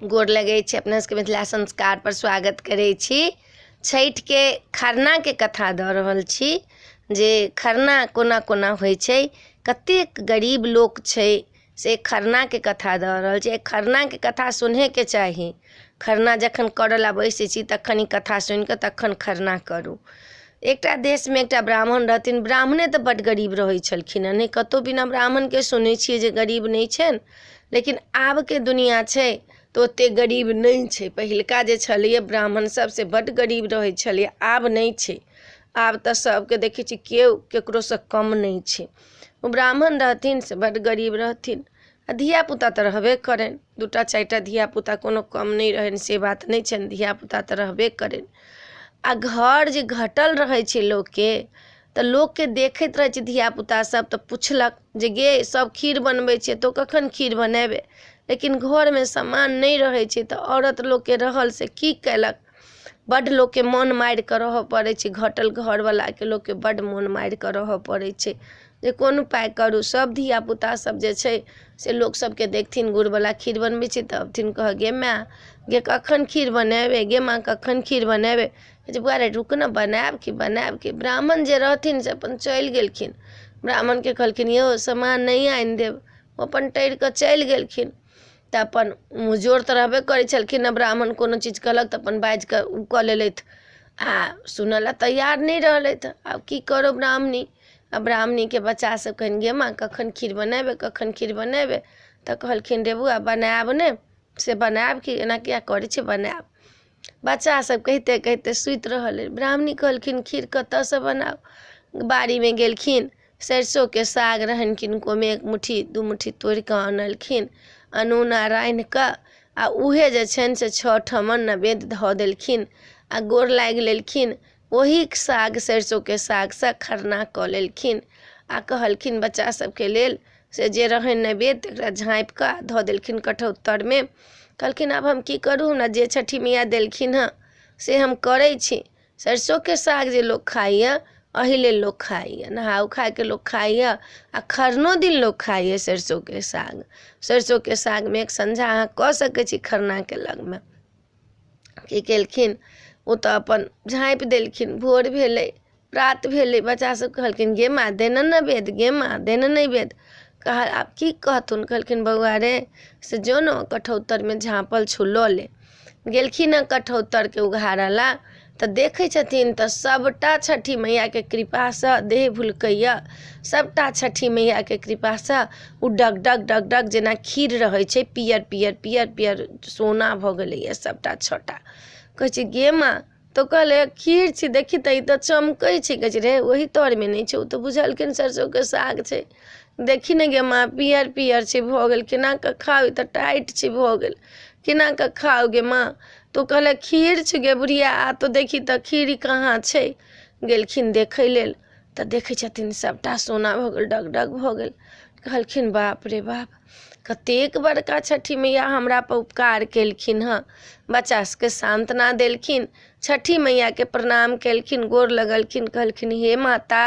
गोर लगै छी, अपना सबके मिथिला संस्कारपर स्वागत करै छी। छठिके खरनाके कथा दऽ रहल छी जे खरना कोना कोना होइ छै, कतेक गरीब लोक छै से खरनाके कथा दऽ रहल छी। खरनाके कथा सुनहेके चाही। खरना जखन करऽ लए बैसै छी तखन ई कथा सुनिकऽ तखन खरना करू। एकटा देशमे एकटा ब्राह्मण रहथिन। ब्राह्मणे तऽ बड्ड गरीब रहै छलखिन हेँ, नहि कतहु बिना ब्राह्मणके सुनै छियै जे गरीब नहि छनि, लेकिन आबके दुनिआँ छै तऽ ओतेक गरीब नहि छै। पहिलुका जे छलैए ब्राह्मणसभ से बड्ड गरीब रहै छलैए, आब नहि छै। आब तऽ सभके देखै छियै केओ ककरोसँ कम नहि छै। ओ ब्राह्मण रहथिन से बड्ड गरीब रहथिन आ धियापुता तऽ रहबे करनि। 2टा 4टा धियापुता कोनो कम नहि रहनि, से बात नहि छनि, धियापुता तऽ रहबे करनि। आ घर जे घटल रहै छै लोकके तऽ लोकके देखैत रहै छै धियापुतासभ, तऽ पुछलक जे गे सभ खीर बनबै छै, तोँ कखन खीर बनेबै? लेकिन घरमे सामान नहि रहै छै तऽ औरत लोकके रहल से की कयलक, बड्ड लोकके मोन मारिकऽ रहऽ पड़ै छै। घटल घरवलाके लोकके बड्ड मोन मारिकऽ रहऽ पड़ै छै जे कोन उपाय करू। सभ धियापुतासभ जे छै से लोकसभके देखथिन गुड़वला खीर बनबै छै तऽ अबथिन कहऽ गे माय गे कखन खीर बनेबै, गे माँ कखन खीर बनेबै? कहै छै बौआ रे रुक ने, बनायब कि बनायब कि। ब्राह्मण जे रहथिन से अपन चलि गेलखिन। ब्राह्मणके कहलखिन यौ सामान नहि आनि देब, ओ अपन टरिकऽ चलि गेलखिन। तऽ अपन मुँहजोर तऽ रहबे करै छलखिन हँ ब्राह्मण, कोनो चीज कहलक तऽ अपन बाजिकऽ ओ कऽ लेलथि आ सुनऽ लए तैयार नहि रहलथि। आब की करू ब्राह्मणी। आ ब्राह्मणीके बच्चासभ कहनि गे माँ कखन खीर बनेबै, कखन खीर बनेबै? तऽ कहलखिन रे बौआ बनायब ने, से बनायब कि एना किया करै छै, बनायब। बच्चासभ कहिते कहिते सुति रहलै। ब्राह्मणी कहलखिन खीर कतऽसँ बनाउ? बाड़ीमे गेलखिन, सरिसोके साग रहनि किनकोमे, 1 मुट्ठी 2 मुट्ठी तोड़िकऽ अनलखिन, अनूना रान्हिकऽ आ उहे जे छनि से 6 ठमन नैवेद्य धऽ देलखिन आ गोर लागि लेलखिन। ओही साग सरिसोके सागसँ खरना कऽ लेलखिन आ कहलखिन बच्चा सबके लेल से जे रहनि नैवेद्य तकरा झाँपिकऽ धऽ देलखिन कठौतरमे। कहलखिन आब हम की करू, हमरा जे छठि मैया देलखिन हँ से हम करै छी। सरिसोके साग जे लोक खाइए एहि लेल लोक खाइए, नहाओ खाके लोक खाइए आ खरनो दिन लोक खाइए सरिसोके साग। सरिसोके सागमे एक सँझा अहाँ कऽ सकै छी खरनाके लगमे। की केलखिन ओ तऽ अपन झाँपि देलखिन। भोर भेलै, प्रात भेलै, बच्चासभ कहलखिन गे माँ दे ने नैवेद्य, गे माँ दे ने नैवेद्य। कह आब की कहथुन। कहलखिन बौआ रे से जो ने कठौतरमे झाँपल छौ लऽ ले। गेलखिन हँ कठौतरके उघारऽ लए तऽ देखै छथिन तऽ सभटा छठि मैयाके कृपासँ देह भुलकैए, सभटा छठि मैयाके कृपासँ ओ डग डग डग डग जेना खीर रहै छै पियर पियर पियर पियर सोना भऽ गेलैए सभटा 6टा। कहै छै गे माँ, तऽ कहलै खीर छी देखी तऽ ई तऽ चमकै छै। कहै छै रे ओहि तरमे नहि छै, ओ तऽ बुझलखिन सरिसोके साग छै। देखी ने गे माँ पियर पियर छै भऽ गेल, केना कऽ खाउ, ई तऽ टाइट छै भऽ गेल, केना कऽ खाउ गे माँ? तऽ कहलक खीर छै गे बुढ़िया, आ तो देखी तऽ खीर कहाँ छै। गेलखिन देखै लेल तऽ देखै छथिन सभटा सोना भऽ गेल, डग डग भऽ गेल। कहलखिन बाप रे बाप, कतेक बड़का छठि मैया हमरा पर उपकार केलखिन हँ। बच्चा सबके सान्त्वना देलखिन, छठि मैयाके प्रणाम केलखिन, गोर लगलखिन, कहलखिन हे माता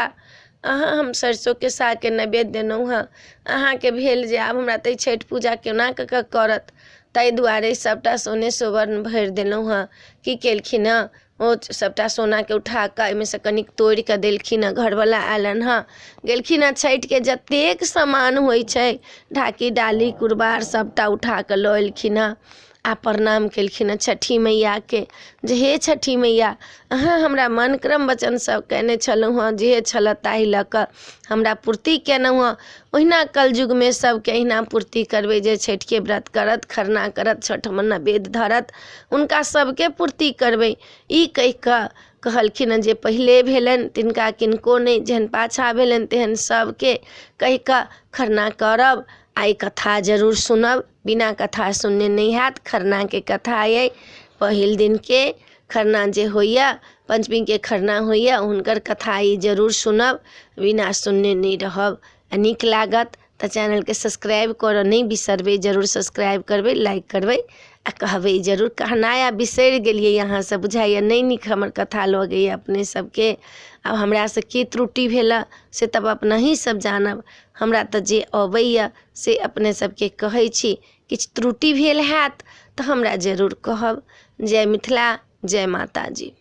अहाँ हम सरिसोके सागके नैवेद्य देलहुँ हँ, अहाँके भेल जे आब हमरा तऽ छठि पूजा केना कऽ करत, ताहि दुआरे सभटा सोने सुवर्ण भरि देलहुँ हँ। की केलखिन हँ ओ सभटा सोनाके उठाकऽ एहिमेसँ कनिक तोड़िकऽ देलखिन हँ। घरवला अयलनि हँ, गेलखिन हँ छठिके जतेक सामान होइ छै ढाकी डाली कुरबार सभटा उठाकऽ लऽ एलखिन हँ आ प्रणाम केलखिन हँ छठि मैयाके जे हे छठि मैया अहाँ हमरा मनक्रम वचन सब कयने छलहुँ हँ, जे छलऽ ताहि लऽ कऽ हमरा पूर्ति केलहुँ हँ। ओहिना कलयुगमे सबके अहिना पूर्ति करबै जे छठिके व्रत करत, खरना करत, छठिमे नैवेद्य धरत, हुनका सबके पूर्ति करबै। ई कहिकऽ कहलखिन हँ जे पहिले भेलनि तिनका किनको नहि, जेहन पाछाँ भेलनि तेहन सबके कहिकऽ खरना करब। आइ कथा जरूर सुनब, बिना कथा सुनने नहि हैत। खरनाके कथा अइ पहिल दिनके खरना जे होइए, पञ्चमीके खरना होइए, हुनकर कथा ई जरूर सुनब, बिना सुनने नहि रहब। आ नीक लागत तऽ चैनलके सब्सक्राइब करऽ नहि बिसरबै, जरूर सब्सक्राइब करबै, लाइक करबै आ कहबै जरूर। कहनाइ आब बिसरि गेलियै अहाँसभ, बुझाइए नहि नीक हमर कथा लगैए अपने सभके। आब हमरासँ की त्रुटि भेलए से तब अपनहि सभ जानब। हमरा तऽ जे अबैए से अपने सभके कहै छी। किछु त्रुटि भेल हैत तऽ हमरा जरूर कहब। जय मिथिला, जय माताजी।